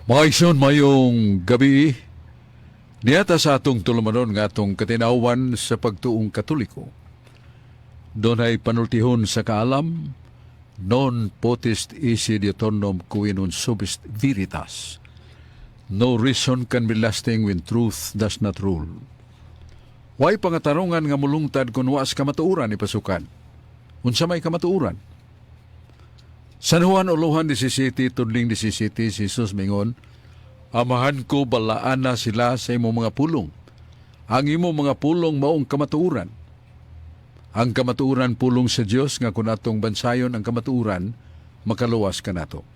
Mga igsoon, mayong gabi. Niya ta sa atong tulumanon nga atong katinawan sa pagtuong Katoliko. Dunay panultihon sa kaalam, "Non potest esse diuturnum qui non subest veritas." No reason can be lasting when truth does not rule. Way pangatarungan nga mulungtad kung was kamatuoran ipasukan. Unsa may kamatuoran? San Juan uluhan 17 tudling 17, si Jesus mingon, "Amahan ko, balaan na sila sa imong mga pulong. Ang imong mga pulong maong kamatuoran." Ang kamatuoran pulong sa Dios nga kung atong bansayon ang kamatuoran, makaluwas kanato.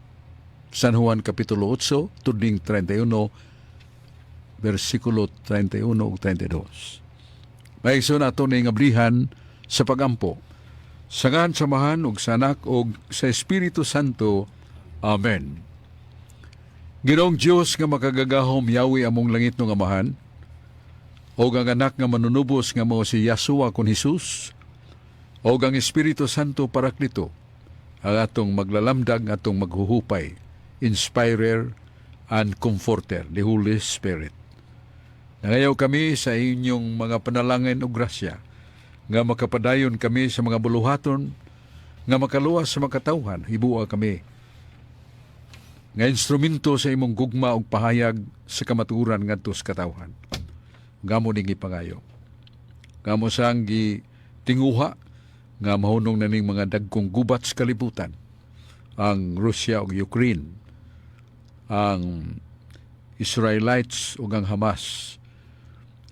San Juan Kapitulo 8, tudling 31, versikulo 31 ug 32. Mga igsoon, ato ning ablihan sa pagampo. Sa ngalan sa Amahan ug sa Anak ug sa Espiritu Santo. Amen. Ginoong Dios nga makagagahom, Yahweh, among langitnong Amahan, ug ang anak nga manunubos nga mao si Yahshua kon Jesus, ug ang Espiritu Santo Paraklito, ang atong maglalamdag, atong maghuhupay, inspirer and comforter, the Holy Spirit. Nangayaw kami sa inyong mga panalangin ug grasya nga makapadayon kami sa mga buluhaton nga makaluwas sa makatawhan. Hibua kami nga instrumento sa imong gugma ug pahayag sa kamatuoran ngadto sa katawhan. Amo ning ipangayo. Amo sang gitinguha nga mahunong na ning mga dagkong gubat sa kalibutan, ang Russia ug Ukraine, ang Israelites ug ang Hamas.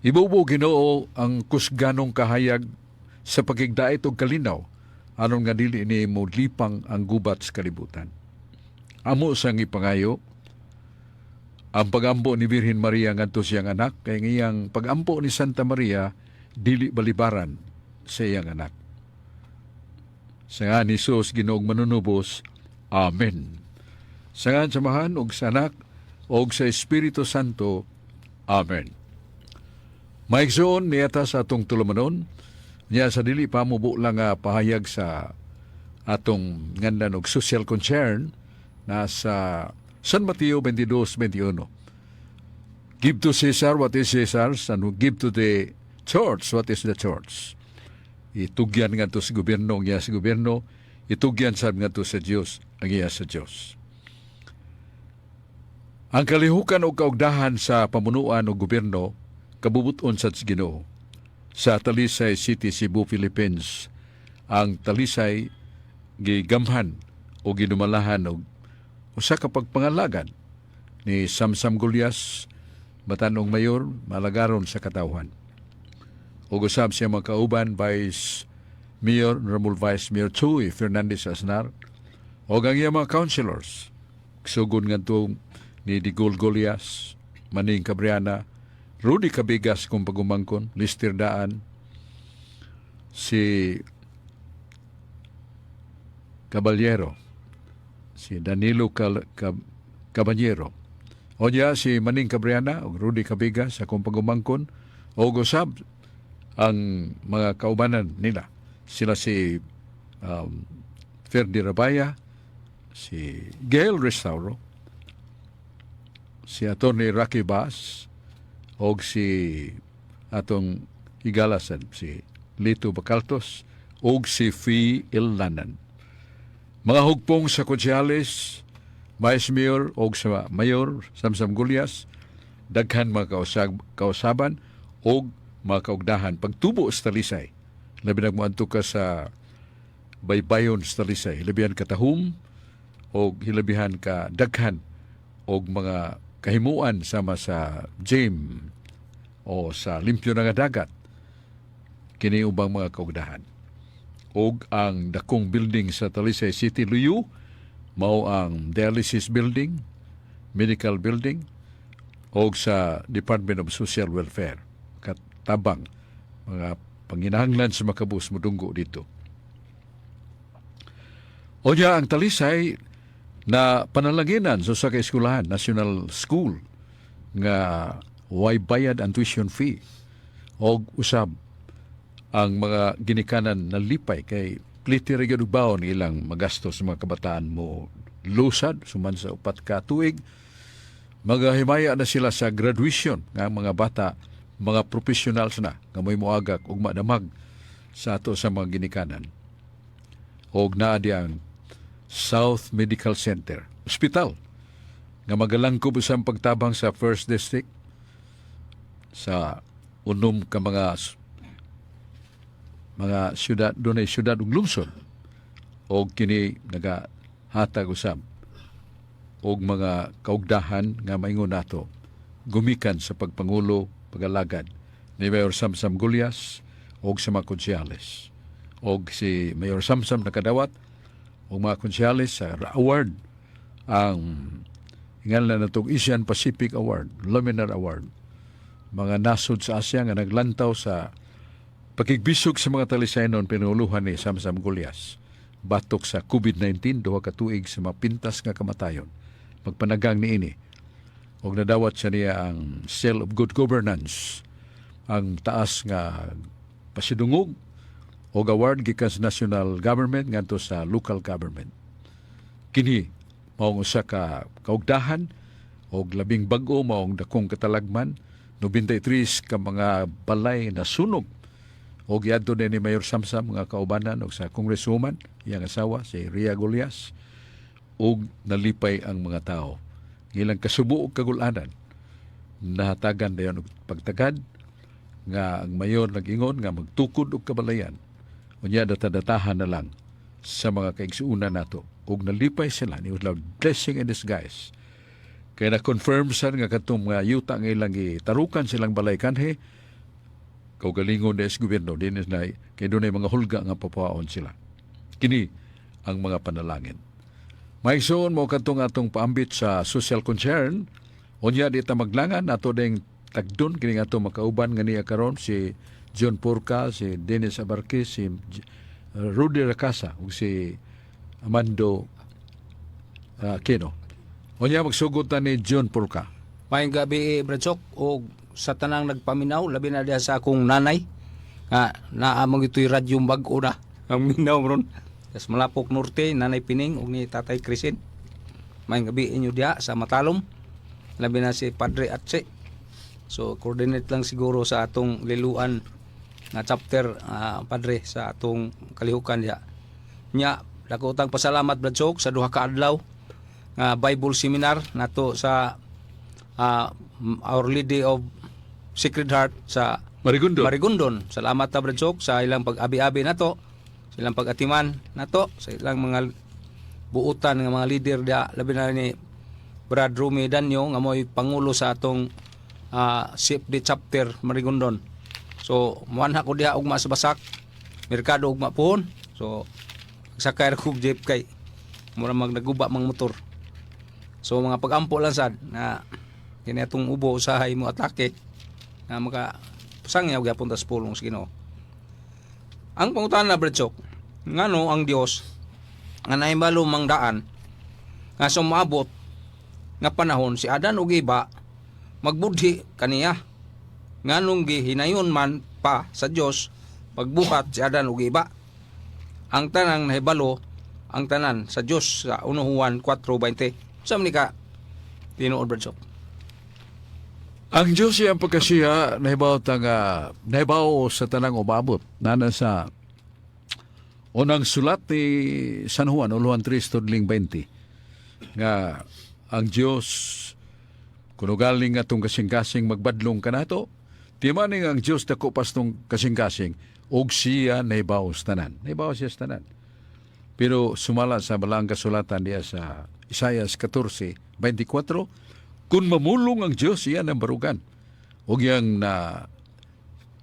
Ibubo, Ginoo, ang kusganong kahayag sa pakigdait og kalinaw aron nga dili ni mo lipang ang gubat sa kalibutan. Amo sang ipangayo ang pagampo ni Birhen Maria ngadto siyang anak, kay ang iyang pagampo ni Santa Maria dili balibaran sa iyang anak. Sa ngalan ni Jesus, Ginoong manunubos. Amen. Sa ngalan sa Amahan ug sa Anak ug sa Espiritu Santo. Amen. Mga igsoon, niya ta sa atong tulumanon, niya sa dili pa mubo lang nga pahayag sa atong nganlan og social concern na sa San Mateo 22:21. "Give to Caesar what is Caesar's and give to the church what is the church." Itugyan ngadto sa gobyerno ang iya sa gobyerno, itugyan sad ngadto sa Dios ang iya sa Dios. Ang kalihukan o kaugdahan sa pamunuan o gobyerno kabubuton sa Ginoo. Sa Talisay City, Cebu, Philippines, ang Talisay gigamhan o ginumalahan og usa ka pagpangalagan ni Samsam Gullas, batanong mayor, malagaron sa katawhan. Ug usab siya mga kauban, Vice Mayor Ramul, Vice Mayor Chuy Fernandez Asnar, ug ang iyang mga councilors, sugod ngadto ni Digol Golias, Maning Cabriana, Rudy Cabigas kung pagumangkon, Lister Daan, si Caballero, si Danilo Caballero. O niya si Maning Cabriana ug Rudy Cabigas akong pagumangkon o usab ang mga kaubanan nila. Sila si Ferdi Rabaya, si Gail Restauro, si Attorney Rocky Bass, og si atong igalasan, si Lito Bacaltos, og si Fi Ilanan. Mga hugpong sa Konsehales, Vice Mayor og sa Mayor Samsam Gullas, daghan mga kausaban og mga kaugdahan pagtubo sa Talisay. Labi na moadto ka sa baybayon sa Talisay, hilabihan katahum og hilabihan ka daghan og mga kahimuan sama sa gym o sa limpyo na nga dagat, kini ubang mga kaugdahan. Og ang dakong building sa Talisay City Luyo mao ang dialysis building, medical building og sa Department of Social Welfare, katabang mga panginahanglan sa makabus modunggo dito. Onya ang Talisay na panalanginan sa usa ka eskwelahan, National School, nga way bayad ang tuition fee, og usab ang mga ginikanan nalipay kay pliti ra gyud og baon ilang magastos sa mga kabataan mo lusad suman sa 4 ka tuig. Magahimaya na sila sa graduation nga mga bata, mga professionals na nga mo'y moagak ug madamag sa ato sa mga ginikanan. Og naa di ang South Medical Center, ospital nga magalangkob sa pagtabang sa First District sa unom ka mga syudad, dunay syudad ug lungsod, og kini nagahatag usab og mga kaugdahan nga maingon nato gumikan sa pagpangulo, pagalagad ni Mayor Samsam Gullas og sa mga konsehales. Og si Mayor Samsam nakadawat og mga konsehales sa award, ang ingalan na natong Asian Pacific Award, Luminar Award, mga nasod sa Asia nga naglantaw sa pakigbisog sa mga talisaynon pinanguluhan ni Samsam Gullas batok sa COVID-19, 2 ka tuig sa mapintas nga kamatayon. Magpanagang niini og nadawat siya niya ang Seal of Good Governance, ang taas nga pasidungog og award gikan sa national government ngadto sa local government. Kini maong usa ka kaugdahan, og labing bag-o maong dakong katalagman, 93 ka mga balay na sunog, og giadto din ni Mayor Samsam mga kaubanan og sa congresswoman, iyang asawa si Ria Gullas, og nalipay ang mga tao. Ilang kasubo og kagulanan nahatagan dayon og pagtagad nga ang mayor nag-ingon nga magtukod og kabalayan, unya datadatahan na lang sa mga kaigsuonan nato, ug nalipay sila ni blessing in disguise kay na-confirm sad nga katong mga yuta nga ilang gitarukan silang balay kanhi kaugalingon des gobyerno dinis na kay dunay mga hulga nga papuaon sila. Kini ang mga panalangin. Maigsoon, mo kadtong atong paambit sa social concern. Unya di ta maglangan, ato ding tagdon kini nga atong makauban nga niya karon, si John Porca, si Dennis Abarquez, si Rudy Racasa ug si Amando Aquino. Unya magsugod ta ni John Porca. Maayong gabi, Brad Sok, og sa tanang nagpaminaw, labi na diha sa akong nanay nga naa man ito'y radyo bag-o na ang minaw ron. Tas Malapok Norte, Nanay Pining ug ni Tatay Crisin. Maayong gabi inyo diha sa Matalom. Labi na si Padre Atse. So coordinate lang siguro sa atong Liloan nga chapter, Padre, sa atong kalihukan diha. Nya dako tang pasalamat, Brad Sok, sa 2 ka adlaw nga Bible seminar nato sa Our Lady of Sacred Heart sa Marigundo. Marigondon. Salamat ta, Brad Sok, sa ilang pag-abi-abi nato, sa ilang pag-atiman nato, sa ilang mga buutan nga mga leader dia, labi na ni Brad Rumi Danyo nga mo'y pangulo sa atong CFD chapter Marigondon. So, muanha ko diha ugma sa Basak, merkado ugma puhon. So, sakay ra ko og jeep kay mura mag naguba mang motor. So mga pag-ampo lang sad na kini atong ubo usahay mo atake nga maka pasangyaw gyapon ta sa pulong sa Ginoo. Ang pangutana, Brad Sok, ngano ang Dios nga nahibalo mang daan nga sumabot nga panahon si Adan ug Eva magbudhi kaniya, nganong gihinayon man pa sa Dios pagbuhat si Adan ug Eva? Ang tanang nahibalo ang tanan sa Dios sa 1 Juan 4:20. Sa man ni ka tinuod, Brad Sok? Ang Diyos iyang pagkasiya nahibaw ta nga nahibaw sa tanang umabot. Nana sa unang sulat ni San Juan, uluhan 3, tudling 20, nga ang Diyos kuno galing atong kasing-kasing magbadlong kanato, timaning ang Diyos dako pas tong kasing-kasing og siya nahibaw sa tanan. Nahibaw siya sa tanan. Pero sumala sa balaang kasulatan diya sa Isaias 14:24, kung mamulong ang Diyos, iyan ang barugan. Og iyang na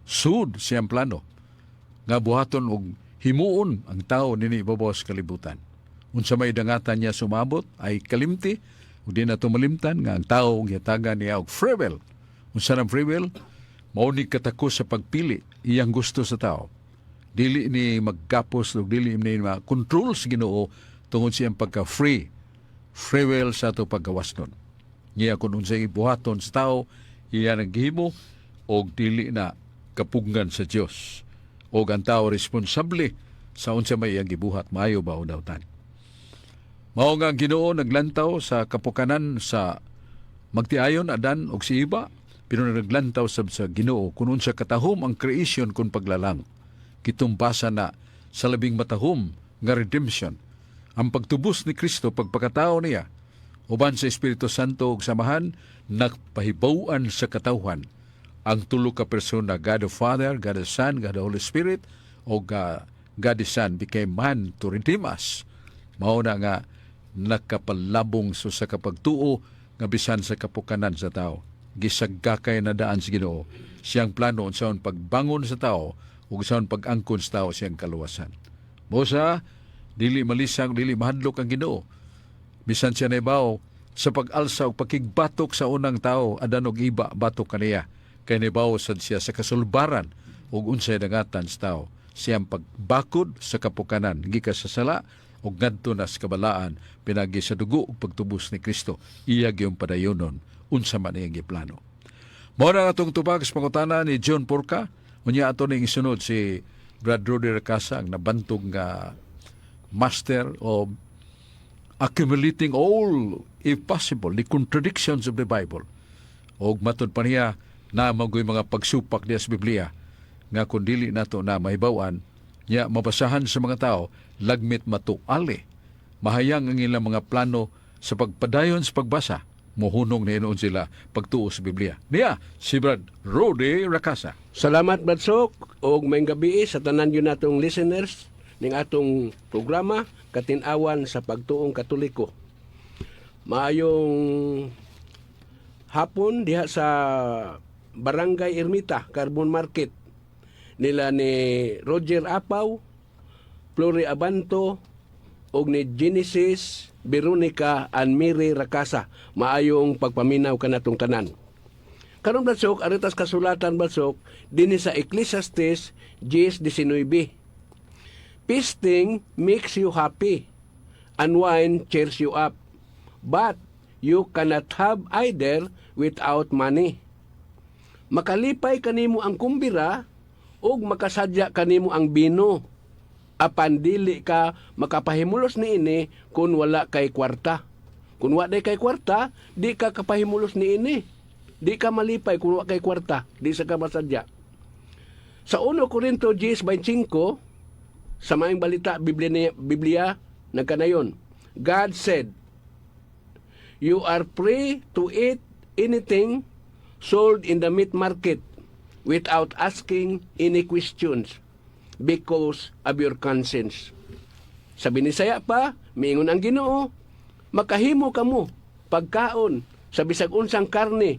sud siyang plano nga buhaton og himuon ang tao nini ibabaw sa kalibutan. Unsa may dangatan niya sumabot ay kalimti, ug di na malimtan nga ang tao gihatagan niya og free will. Unsa nang free will? Mao ni katakos sa pagpili iyang gusto sa tao. Dili ni maggapos ug dili ni ma-control sa Ginoo tungod siyang pagka-free. Free will sa ato paggawas nun. Niya kung unsay buhaton sa tao, iya nang gihimo og dili na kapugnan sa Dios. Og ang tao responsable sa unsa may iyang gibuhat, maayo ba o dautan. Mao nga ang Ginoo naglantaw sa kapukanan sa Magtiayon Adan og si Eva, pero naglantaw sab sa Ginoo kung unsa katahom ang creation kun paglalang. Kitumbasan na sa labing matahom nga redemption. Ang pagtubos ni Kristo, pagpakatao niya, uban sa Espiritu Santo ug sa Amahan, nagpahibaw-an sa katawhan ang tulo ka persona, God the Father, God the Son, God the Holy Spirit, o God the Son became man to redeem us. Mao na nga nakapalabong so sa kapagtuo nga bisan sa kapukanan sa tao. Gisagakay na daan sa Ginoo siyang plano unsaon pagbangon sa tao ug unsaon pag-angkon sa tao siyang kaluwasan. Mosa dili malisang, dili mahadlok ang Ginoo. Bisan siya naibaw sa pag-alsa ug pakigbatok sa unang tao, Adan ug Eva, batok kaniya. Kay naibaw sad siya sa kasulbaran ug unsay dangatan sa tao. Siyang pagbakod sa kapukanan gikan sa sala ug ngadto na sa kabalaan pinagi sa dugo ug pagtubos ni Kristo. Iya gyud padayonon unsa man iyang giplano. Mao na atong tubag sa pangutana ni John Porca. Unya ato ning isunod si Brad Rudy Racasa, ang nabantog nga master of accumulating all, if possible, the contradictions of the Bible. Og matud pa niya na magoy mga pagsupak diya sa Biblia nga kung dili nato na mahibaw-an, nya mabasahan sa mga tao, lagmit matuali. Mahayang ang ilang mga plano sa pagpadayon sa pagbasa. Muhunong na hinuon sila pagtuo sa Biblia. Niya, si Brad Rudy Racasa. Salamat, Brad Sok, og maayong gabii sa tanan yun natong listeners ning atong programa Katin-awan sa Pagtuong Katoliko. Maayong hapon diha sa Barangay Ermita, Carbon Market nila ni Roger Apaw, Flori Abanto ug ni Genesis, Veronica and Mary Racasa. Maayong pagpaminaw kanatong tanan. Karon, Brad Sok, aritas kasulatan, Brad Sok, dinhi sa Ecclesiastes 10:19. "Feasting makes you happy and wine cheers you up. But you cannot have either without money." Makalipay kanimo ang kumbira ug makasadya kanimo ang bino. Apan dili ka makapahimulos niini kung wala kay kwarta. Kung wa day kay kwarta, di ka kapahimulos niini. Di ka malipay kung wa kay kwarta, di sa ka masadya. Sa 1 Corinto 10:25, sa maayong balita Biblia, Biblia nagkanayon, God said, "You are free to eat anything sold in the meat market without asking any questions because of your conscience." Sa Binisaya pa, miingon ang Ginoo, makahimo kamo pagkaon sa bisag unsang karne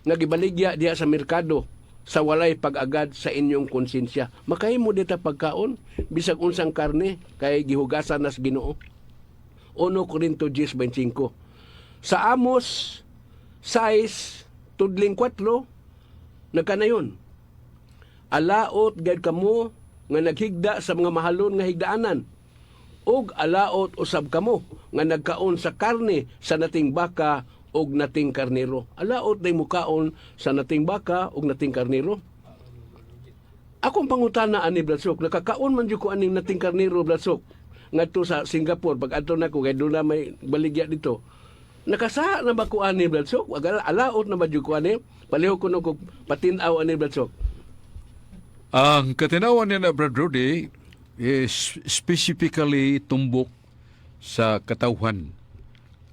nga gibaligya diha sa merkado sa walay pag-agad sa inyong konsensya. Makahimo dita pagkaon bisag unsang karne kay gihugasan nas Ginoo. 1 Corinto 10:25. Sa Amos 6 tudling 4, nagkanayon, "Alaot gayud kamo nga naghigda sa mga mahalon nga higdaanan ug alaot usab kamo nga nagkaon sa karne sa nating baka ug nating karnero." Alaot day mukaon sa nating baka ug nating karnero. Akong pangutana ani, Brad Sok, nakakaon man jud ko aning nating karnero, Brad Sok. Ngadto sa Singapore pag adto nako kay doon na may baligya dito. Nakasaha na ba ko ani, Brad Sok? Alaot na ba jud ko ani? Palihog ko no kog patin-aw ani, Brad Sok. Ang katinawan niya na, Brad Rudy, is specifically tumbok sa katawhan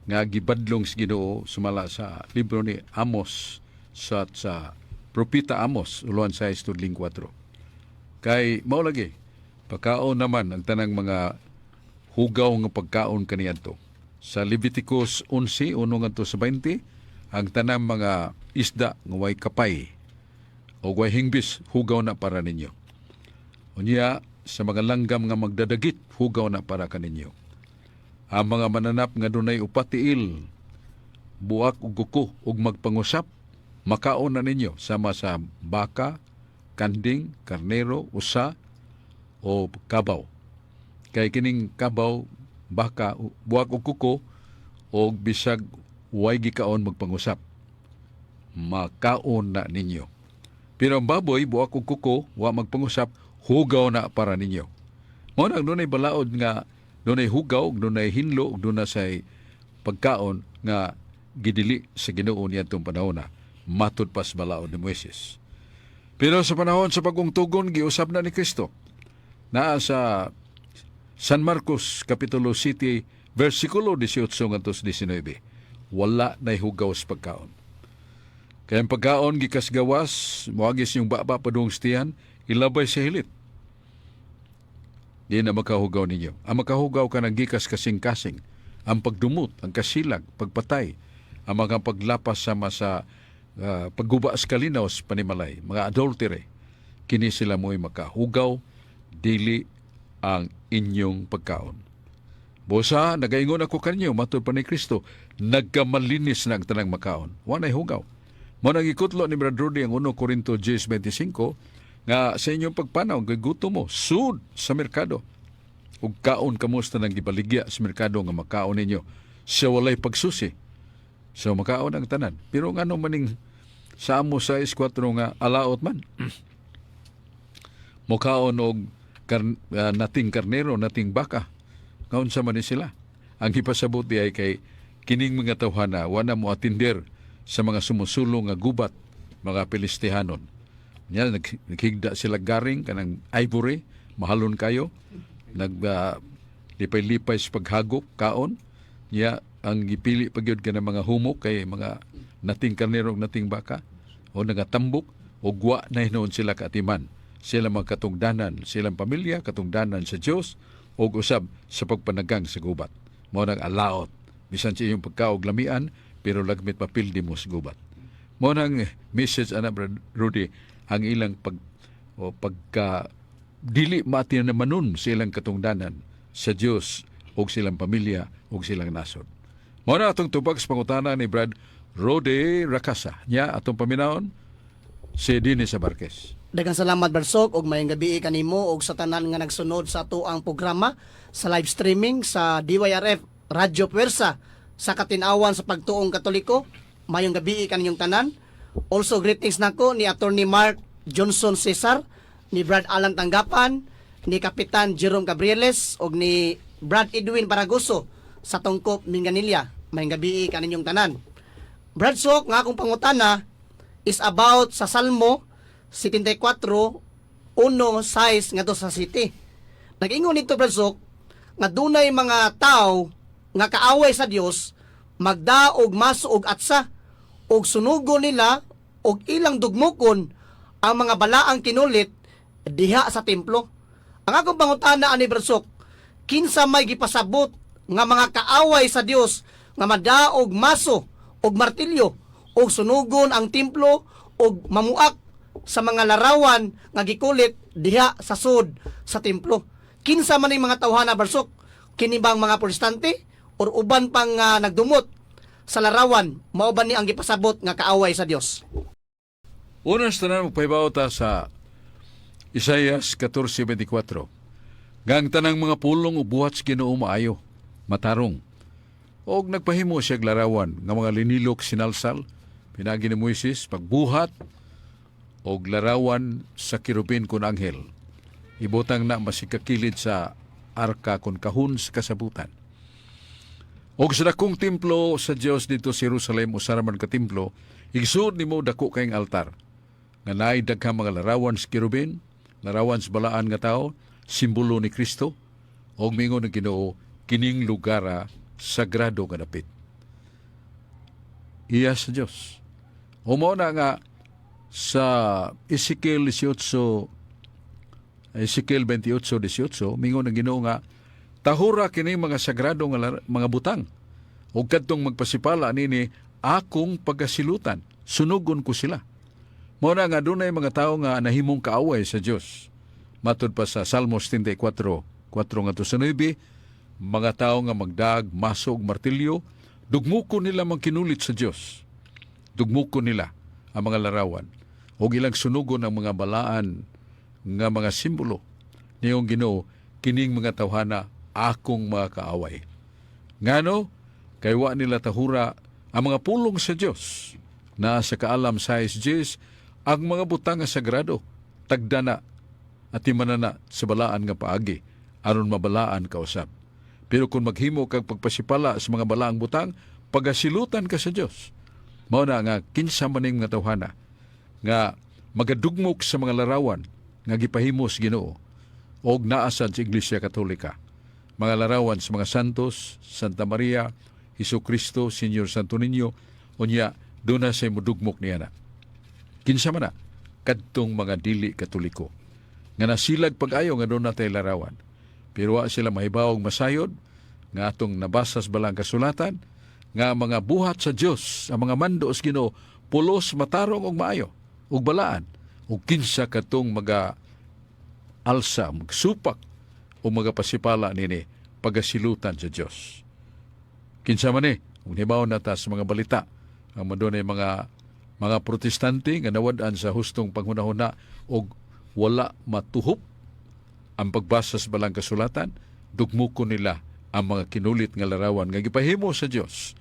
nga gibadlong sa Ginoo sumala sa libro ni Amos, sa Propeta Amos uluhan 6 tudling 4. Kay mao lagi pagkaon naman ang tanang mga hugaw nga pagkaon kaniadto. Sa Leviticus 11, 1 ngadto sa 20, ang tanang mga isda nga way kapay o way hingbis, hugaw na para ninyo. Unya, sa mga langgam nga magdadagit, hugaw na para kaninyo. Ang mga mananap nga dunay upat tiil, buak ug kuko ug magpangusap, makaon na ninyo sama sa baka, kanding, karnero, usa o kabaw. Kay kining kabaw, baka, buak ug kuko og bisag way gikaon magpangusap, makaon na ninyo. Pero ang baboy, buak ug kuko, wa magpangusap, hugaw na para ninyo. Mao nang dunay balaod nga dunay hugaw, dunay hinlo, ug dunay say pagkaon nga Gidili sa Ginoo niadtong panahon na matud pa sa balaod ni Moises. Pero sa panahon sa Bag-ong Tugon, giusab na ni Kristo. Naa sa San Marcos Kapitulo 7 versikulo 18 ngadto sa 19. Wala na hugaw sa pagkaon. Kaya ang pagkaon gikas gawas, moagi sa inyong baba padung sa tiyan, ilabay sa hilit. Di na makahugaw ninyo. Ang makahugaw ka ng gikas kasing-kasing, ang pagdumot, ang kasilag, pagpatay, ang mga paglapas sama sa pagguba sa kalinaw sa panimalay, mga adultery, kini sila mo'y makahugaw, dili ang inyong pagkaon. Busa, nagaingon ako kanyo, matud pa ni Kristo, nagkamalinis na ang tanang makaon. Wa na'y hugaw. Mao nang ikutlo ni Brad Rudy ang 1 Corinto 10:25 nga sa inyong pagpanaw, gigutom mo, sud sa merkado. Ug kaon kamo sa tanang gibaligya sa merkado nga makaon ninyo. Sa walay pagsusi. So makaon ang tanan. Pero ngano maning sa amo sa 6-4 nga alaot man? Mokaon og nating karnero, nating baka. Ngaon sa man ni sila? Ang ipasabot di ay kay kining mga tawhana wa na mo atinder sa mga sumusulong nga gubat, mga Pilistihanon. Nya naghigda sila garing kanang ivory, mahalon kayo. Nag lipay-lipay sa paghagok kaon. Nya ang gipili pa gyud kanang mga humok kay mga nating karnero ug nating baka o nagatambok o wa na hinuon sila kaatiman sila mga katungdanan, silang pamilya, katungdanan sa Dios o usab sa pagpanagang sa gubat. Mao nang alaot bisan sa iyong pagkaog lamian, pero lagmit mapildi mo sa gubat. Mao nang message ana, Brad Rudy, ang ilang pag o pagka dili matinamanon sa ilang katungdanan sa Dios ug silang pamilya ug silang nasod. Mao na atong tubag sa pangutana ni Brad Rode Rakasa. Nya atong paminawon si Dennis Abarquez. Daghang salamat, Brad Sok, ug maayong gabi kanimo ug sa tanan nga nagsunod sa atoang programa sa live streaming sa DYRF Radyo Puwersa sa Katinawan sa Pagtuong Katoliko. Maayong gabi kaninyong tanan. Also greetings nako ni Attorney Mark Johnson Cesar, ni Brad Alan Tanggapan, ni Kapitan Jerome Gabrieles ug ni Brad Edwin Baragoso sa Tungkop, Minglanilla. Maayong gabi kaninyong tanan. Brad Sok, nga akong pangutana is about sa Salmo 74, 1, 6 ngadto sa 7. Nag-ingon nito, Brad Sok, nga dunay mga tao nga kaaway sa Dios magdaog maso og atsa og sunugon nila og ilang dugmokon ang mga balaang kinulit diha sa templo. Ang akong pangutana ani, Brad Sok, kinsa may gipasabot nga mga kaaway sa Dios nga madaog maso og martilyo og sunugon ang templo og mamuak sa mga larawan nga gikulit diha sa sud sa templo? Kinsa man ning mga tawhana, Brad Sok? Kini bang mga Protestante or uban pang nagdumot sa larawan? Mao ba ni ang gipasabot nga kaaway sa Dios? Una sa tanan, magpahibaw ta sa Isaias 14:24. Nga ang tanang mga pulong ug buhat sa Ginoo maayo, matarong. Og nagpahimo siya og larawan nga mga linilok sinalsal pinagi ni Moises pagbuhat og larawan sa kerubin kun anghel. Ibutang na masikakilid sa arka kun kahon sa kasabutan. Og sa dakong templo sa Dios dito sa Jerusalem, usa ra man ka templo, igsuod nimo dako kayong altar nga naay daghang mga larawan sa kerubin, larawan sa balaan nga tao, simbolo ni Kristo, og mingon ng Ginoo, kining lugara sagrado nga dapit. Iya sa Dios. O mao na nga sa Ezekiel 18, Ezekiel 28:18, mingon ng Ginoo nga tahura kini mga sagrado nga mga butang ug kadtong magpasipala nini akong pagasilutan, sunugon ko sila. Mao na nga dunay mga tawo nga nahimong kaaway sa Dios. Matud pa sa Salmos 74:4 ngadto sa 9, mga tawo nga magdag, maso ug martilyo, dugmoko nila magkinulit sa Dios. Dugmoko nila ang mga larawan ug ilang sunugon ang mga balaan nga mga simbolo. Niyong Ginoo, kining mga tawhana akong mga kaaway. Ngano kay wa nila tahura ang mga pulong sa Dios na sa kaalam sa Diyos ang mga butang nga sagrado tagdana at timanana sa balaan nga paagi aron mabalaan kausab. Pero kung maghimo kag pagpasipala sa mga balaang butang, Pagasilutan ka sa Dios. Mao na nga kinsa maning mga tawhana nga magadugmok sa mga larawan nga gipahimo sa Ginoo og naa sad sa Iglesia Katolika. Mga larawan sa mga santos, Santa Maria, Hesus Kristo, Señor Santo Niño, unya duna say mudugmok niya na. Kinsa man na? Kadtong mga dili Katoliko nga nasilag pag-ayo nga duna tay larawan. Pero wa sila mahibawog masayod nga atong nabasa sa Balaang Kasulatan nga ang mga buhat sa Dios, ang mga mando sa Ginoo, pulos, matarong ug maayo ug balaan, ug kinsa katong maga alsa, magsupak o magapasipala nini, pagasilutan sa Dios. Kinsa man eh, kung hibaw na ta sa mga balita, ang madunay mga Protestante nga nawad-an sa hustong panghunahuna og wala matuhop ang pagbasa sa Balang Kasulatan, dugmukon nila ang mga kinulit nga larawan nga gipahimo sa Dios.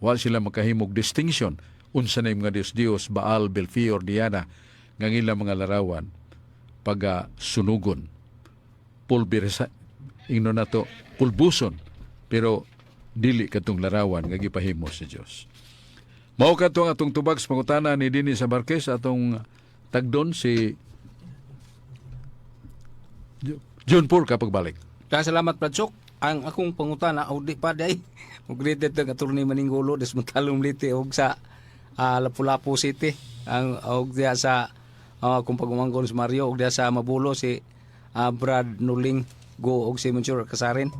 Wa sila makahimog distinction unsa na yung mga Dios Dios, Baal, Belfior, Diana nga ilang mga larawan paga sunugon, pulberisa, ingno nato pulbuson, pero dili katong larawan nga gipahimo sa Dios. Mao kadto ang atong tubag sa pangutana ni dinhi sa Marquez, atong tagdon si June 4 kapagbalik. Kaya salamat, Brad Sok. Ang akong pangutana og di pa day. Mugritet ang Attorney Maninggulo des Matalom, Leyte og sa Lapu-Lapu City. Ang og diya sa akong pagumangkon si Mario og diya sa Mabulo si Brad Nuling Go og si Monsieur Kasarin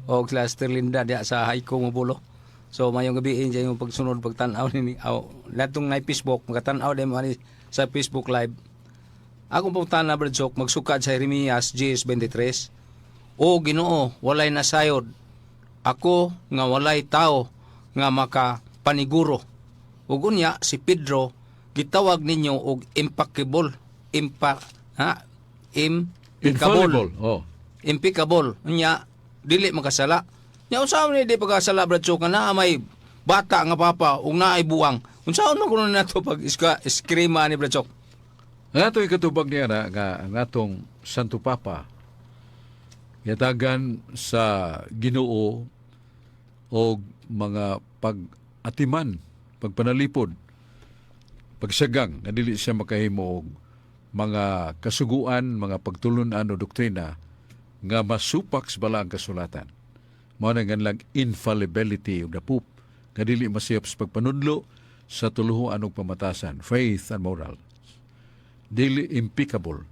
og sila Sterlinda diya sa Haiko, Mabulo. So mayong gabi sa inyong pagsunod pagtan-aw nini aw latong na Facebook makatan-aw din mo ani sa Facebook Live. Akong pangutana, Brad Sok, magsukad sa Jeremias 10:23. "O Ginoo, walay nasayod. Ako nga walay tao nga makapaniguro." Ug unya si Pedro gitawag ninyo og impeccable, impa ha impeccable. Infallible. Oh. Impeccable. Unya dili makasala. Nya unsa man ni di pagkasala, Brad Sok, nga naa may bata nga papa ug naay buang? Unsaon man kuno nato pag iska eskrima ni, Brad Sok? Ang ato ikatubag niya na nga ang atong Santo Papa yatagan sa Ginoo og mga pag-atiman, pagpanalipod, pagsagang nga dili siya makahimo og mga kasuguan, mga pagtulunan o doktrina nga masupak sa Balaang Kasulatan. Mao na nga lang infallibility of the Pope nga dili masayop sa pagpanudlo sa tuluhuan ug pamatasan, faith and moral. Dili impeccable.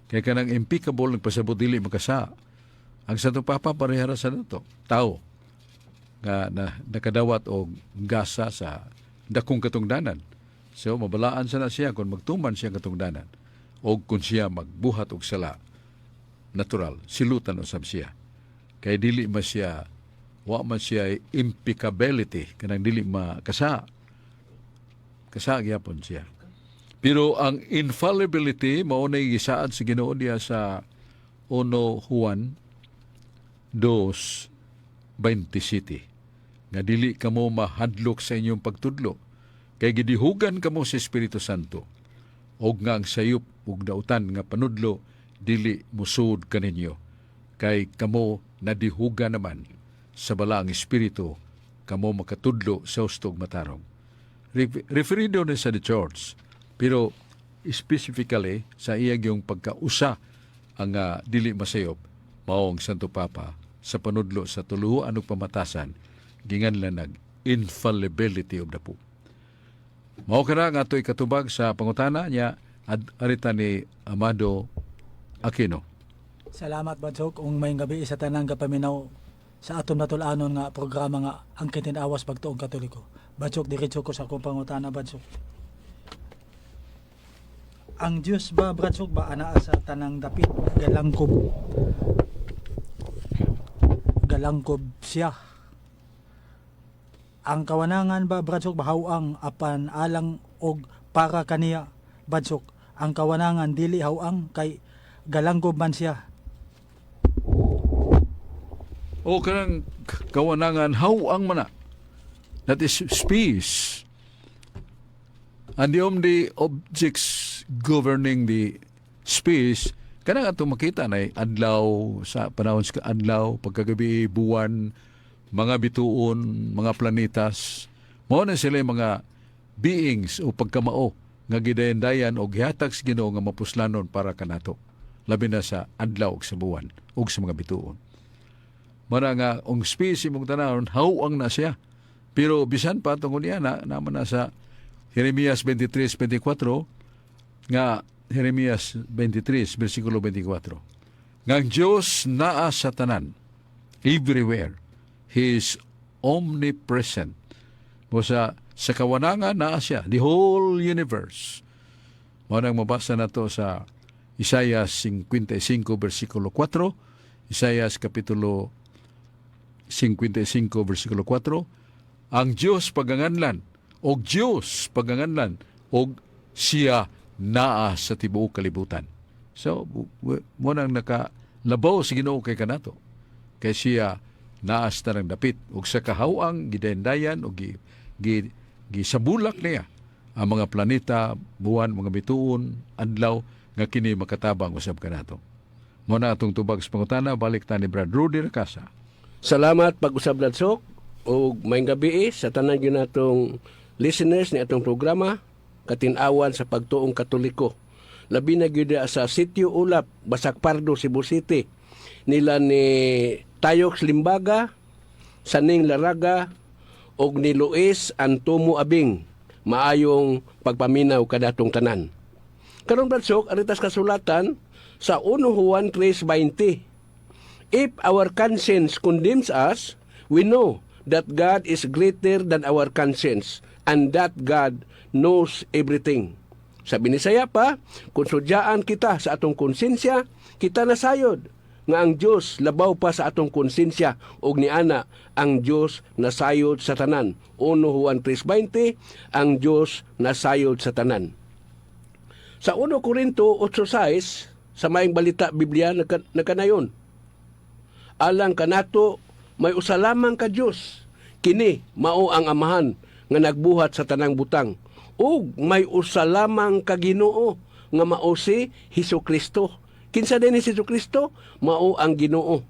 Kaya kanang impeccable nagpasabot dili makasa. Ang Santo Papa pareha ra sa nato. Tao nga na, nakadawat og gasa sa dakong katungdanan. So mabalaan sa na siya kung magtuman siya katungdanan o kung siya magbuhat og sala, natural silutan usab siya. Kay dili man siya, wa man siya impeccability, kanang dili makasa. Kasa gyapon siya. Pero ang infallibility mao na gisaad sa Ginoo diya sa 1 Juan 2:27 nga dili kamo mahadlok sa inyong pagtudlo kay gidihugan kamo sa Espiritu Santo og nga ang sayop ug dautan nga panudlo dili musud kaninyo kay kamo nadihugan naman sa Balaang Espiritu, kamo makatudlo sa husto ug matarong. Referido ni sa the church, pero specifically sa iya yung pagkausa ang dili masayop mao ang Santo Papa sa panudlo sa tuluhan ug pamatasan, ginganlan nag infallibility of the Pope. Mao kana nga ato'y katubag sa pangutana niya ad arita ni Amado Aquino. Salamat, Badsok, ug maayong gabi sa tanang gapaminaw sa atom natul-anon nga programa nga Ang Kitinawas Pagtuong Katoliko. Badsok, diretso ko sa akong pangutana, Badsok. Ang Dios ba, Bradsok ba, anaa sa tanang dapit galangkob galangkob siya? Ang kawanangan ba, Bradsok, ba hawang apan alang og para kaniya, Badsok? Ang kawanangan dili hawang kay galangkob man siya. O kanang kawanangan hawang mana. That is space. And the only objects governing the space kanang ato makita na adlaw sa panahon sa adlaw, pagkagabi buwan, Mga bituon, mga planetas, mao na sila yung mga beings o pagkamao nga gidayandayan o gihatag sa Ginoo nga mapuslanon para kanato. Labi na sa adlaw ug sa buwan ug sa mga bituon. Mana nga ang space imong tanawon, hawang na siya. Pero bisan pa tungod niya na naman na sa Jeremias 23:24 nga, Jeremias 23 versikulo 24, nga ang Dios naa sa tanan, everywhere. He is omnipresent. Mo sa kawanangan naa siya, the whole universe. Mao nang mabasa nato sa Isaiah 55 versikulo 4, Isaiah kapitulo 55 versikulo 4, ang Dios paganganlan og Dios paganganlan og siya naa sa tibuok kalibutan. So, mo nang nakalabaw sa Ginoo kay kanato. Kay siya naa sa tanang dapit ug sa kahawang gidayandayan og gisabulak niya ang mga planeta, buwan, mga bituon, adlaw nga kini makatabang usab kanato. Mo na atong tubag sa pangutana, balik ta ni Brad Rudy Racasa. Salamat pag-usab, Ladsok, ug maayong gabi sa tanan gyud natong listeners ni atong programa Katin-awan sa Pagtuong Katoliko. Labi na gyud sa Sitio Ulap, Basak Pardo, Cebu City. Nila ni Tayox Limbaga, Saning Laraga ug ni Luis Antomo Abing. Maayong pagpaminaw kadatong tanan. Karon, Bradsok, aritas kasulatan sa 1 Juan 3:20. "If our conscience condemns us, we know that God is greater than our conscience and that God knows everything." Sa Binisaya pa, kung sudyaan kita sa atong konsensya, kita nasayod nga ang Dios labaw pa sa atong konsensya ug niana ang Dios nasayod sa tanan. 1 Juan 3:20, ang Dios nasayod sa tanan. Sa 1 Korinto 8:6, sa Maayong Balita Biblia nagkanayon, "Alang kanato may usa lamang ka Dios. Kini mao ang Amahan nga nagbuhat sa tanang butang. Ug may usa lamang ka Ginoo nga mao si Hesus Kristo." Kinsa din ni si Hesus Kristo? Mao ang Ginoo.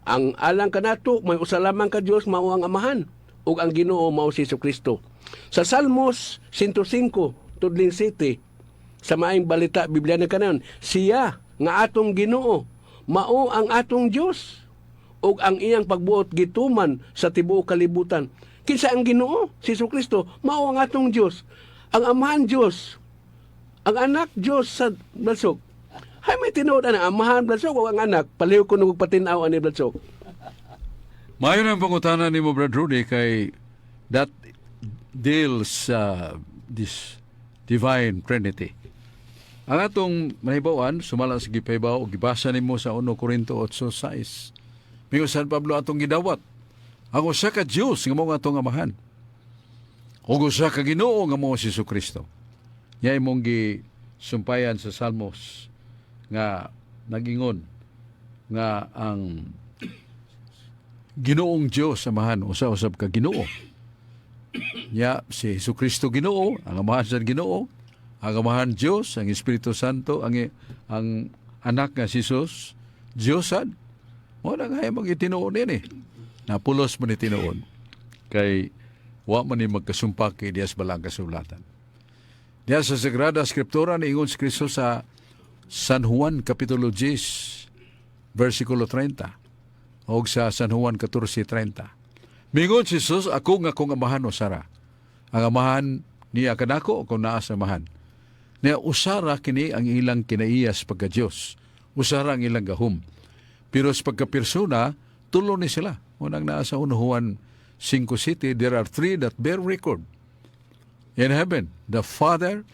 Ang alang kanato may usa lamang ka Dios, mao ang Amahan ug ang Ginoo mao si Hesus Kristo. Sa Salmos 105 tudling 7, sa Maayong Balita Biblia nagkanayon, "Siya nga atong Ginoo mao ang atong Dios ug ang iyang pagbuot gituman sa tibuok kalibutan." Kinsa ang Ginoo? Si Hesus Kristo mao ang atong Dios. Ang Amahan Dios, ang Anak Dios sa Bladsok. Hay, may tinuod ana, Amahan, Bladsok, o ang Anak. Paliw ko nung patin-aw ani, Bladsok. Maayo nang pangutana nimo, Brad Rudy, kay that deals this divine Trinity. Ang atong mahibawan, sumala sa gipahibaw o gibasa nimo sa 1 Korinto 8:6. Mingon San Pablo, atong gidawat ang usa ka Dios nga mao atong Amahan ug usa ka Ginoo nga mao si Kristo. Nya imong gisumpayan sa Salmos nga nagingon nga ang Ginoong Dios Amahan usa usab ka Ginoo. Nya si Hesus Kristo Ginoo, ang Amahan sa Ginoo, ang Amahan Dios, ang Espiritu Santo, ang Anak nga si Jesus, Dios sad. Mo na nga imong itinuon nini. Napulos man ni tinuon. Kay wa man ni magkasumpaki diya sa balang kasulatan. Diya sa Sagrada Escritura niingon si Kristo sa San Juan Kapitulo 10, versikulo 30 o sa San Juan 14:30. Mingon si Jesus, "Ako nga akong Amahan usara. Ang Amahan niya kanako, ako naa sa Amahan." Niya usara kini ang ilang kinaiyas pagka Dios. Usara ang ilang gahom. Pero sa pagka-persona, tulo ni sila. Unang naa sa 1 Juan 5:7, "There are three that bear record in heaven, the Father,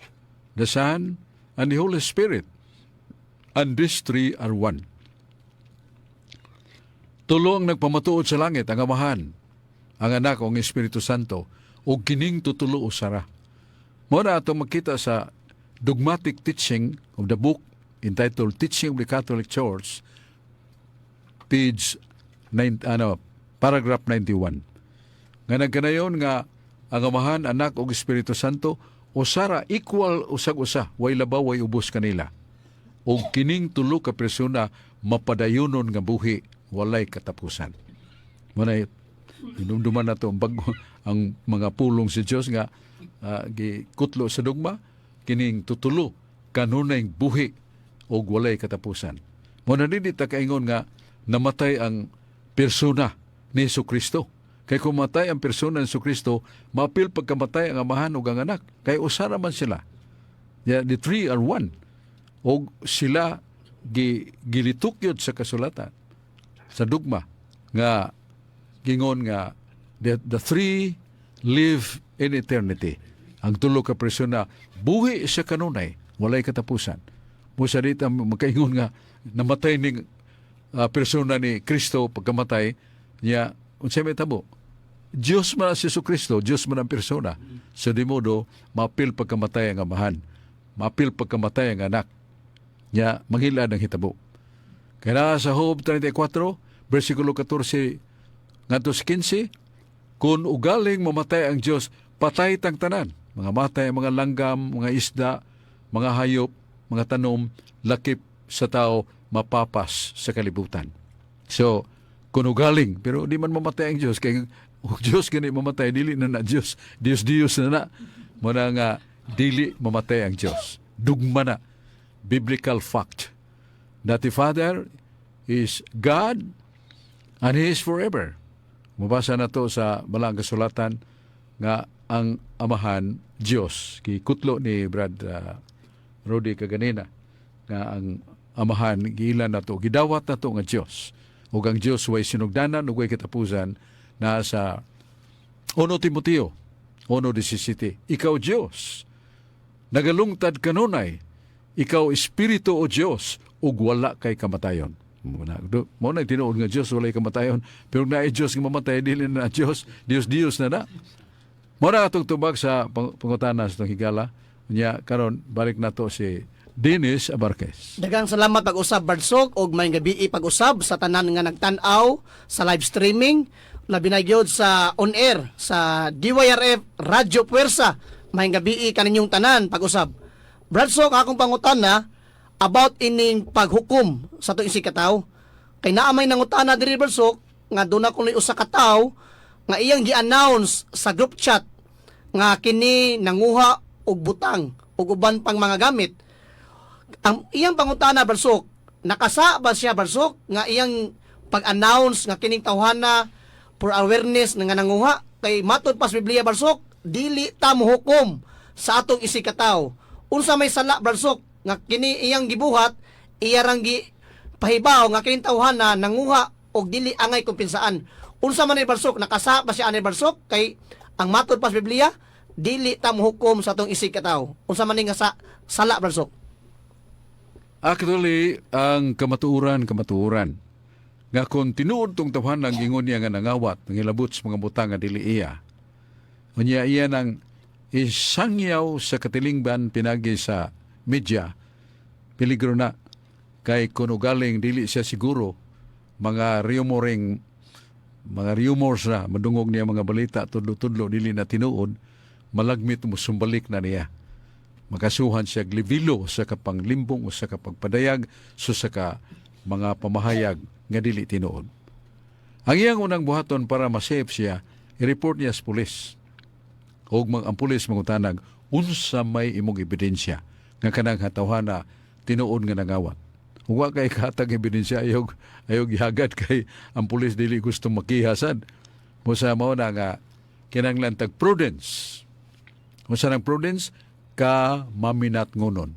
the Son, and the Holy Spirit. And these three are one." Tulo ang nagpamatuod sa langit, ang Amahan, ang Anak o ang Espiritu Santo, ug kining tutulo usara. Mo na atong makita sa dogmatic teaching of the book entitled Teaching of the Catholic Church, page 9, ano, paragraph 91. Nga nagkanayon nga ang Amahan, Anak ug Espiritu Santo usara, equal usag usa, way labaw, way ubos kanila. Ug kining tulo ka persona mapadayonon nga buhi, walay katapusan. Mao hinumduman nato ang bago ang mga pulong si Dios nga gikutlo sa dugma, kining tutulo kanunay buhi og walay katapusan. Mao na dili ta kaingon nga namatay ang persona ni Hesus Kristo. Kay kung matay ang persona ni Hesus Kristo, maapil pagkamatay ang Amahan ug ang Anak. Kay usa ra man sila. Yeah, the three are one. Og sila gilitukyod sa kasulatan sa dugma nga gingon nga the three live in eternity. Ang tulo ka persona buhi sa kanunay, walay katapusan. Mo sa dita makaingon nga namatay ning persona ni Kristo. Pagkamatay niya, unsay may tabo? Diyos man ang si Kristo, Diyos man ang persona. So di modo, maapil pagkamatay ang Amahan, maapil pagkamatay ang Anak. Nya, manghilad ang hitabo. Kaya na sa Job 34, versikulo 14 ngadto sa 15, kung ugaling mamatay ang Diyos, patay tang tanan. Mga matay, mga langgam, mga isda, mga hayop, mga tanom, lakip sa tao, mapapas sa kalibutan. So, kung ugaling, pero di man mamatay ang Diyos, kay kung Diyos gani mamatay, dili na na Diyos, Diyos Diyos na na. Muna nga, dili mamatay ang Diyos. Dugma na. Biblical fact that the Father is God and He is forever. Mabasa na to sa Balaang Kasulatan nga ang Amahan Diyos. Gikutlo ni Brad Rudy kaganina nga ang Amahan giila na to, gidawat na to nga Diyos. Ug ang Diyos way sinugdanan ug way katapusan na sa 1 Timoteo 1:17. Ikaw Diyos, nagalungtad kanunay, ikaw Espiritu o Diyos, ug wala kay kamatayon. Mo na tinuod nga Diyos walay kamatayon, pero naay Diyos nga mamatay, dili na Diyos, Diyos Diyos na na. Mo na atong tubag sa pangutana sa itong higala. Nya karon balik nato si Dennis Abarquez. Daghang salamat pag-usab, Bardsok, og maayong gabii pag-usab sa tanan nga nagtan-aw sa live streaming, labi na gyud sa on air sa DYRF Radyo Puwersa. Maayong gabii kaninyong tanan pag-usab. Bradsok, akong pangutana about ining paghukom sa atong isigkatawo. Kay naa may nangutana diri, Bradsok, nga duna kunoy usa ka tawo nga iyang gi-announce sa group chat nga kini nanguha og butang ug uban pang mga gamit. Ang iyang pangutana, Barsok, nakasa ba siya, Barsok, nga iyang pag-announce nga kining tawhana for awareness nga nanguha? Kay matod pa sa Biblia, Barsok, dili ta mohukom sa atong isigkatawo. Unsa may sala, Barsok, nga kini iyang gibuhat, iya rang gi pahibaw nga kining tawhana nanguha og dili angay kumpensaan? Unsa man ni, Barsok? Nakasa ba siya ani, Barsok? Kay ang matod pa sa Biblia, dili ta mohukom sa atong isigkatawo. Unsa man ni nga sa sala, Barsok? Actually, ang kamatuoran, kamatuoran nga kung tinuod tong tawhan ang ingon niya nga nangawat, nangilabot sa mga butang nga dili iya. Unya iya nang isangyaw sa katilingban pinagi sa media, peligro na. Kay kung ugaling dili siya siguro, mga rumoring, mga rumors na madungog niya, mga balita, tudlo-tudlo, dili na tinuod, malagmit musumbalik na niya, makasuhan siya libelo sa kapanglimbong o sa kapagpadayag so sa ka mga pamahayag nga dili tinuod. Ang iyang unang buhaton para ma-safe siya, i-report niya sa pulis. Og ang pulis mangutanag, unsa may imong ebidensya nga kanang hatawhana tinuod nga nangawat? Ug wa kay katag ebidensya, ayog ayog gihagad kay ang pulis dili gusto makihasan. Mo sa mao na nga kinahanglan tag prudence. Unsa nang prudence? Ka maminat ngunon.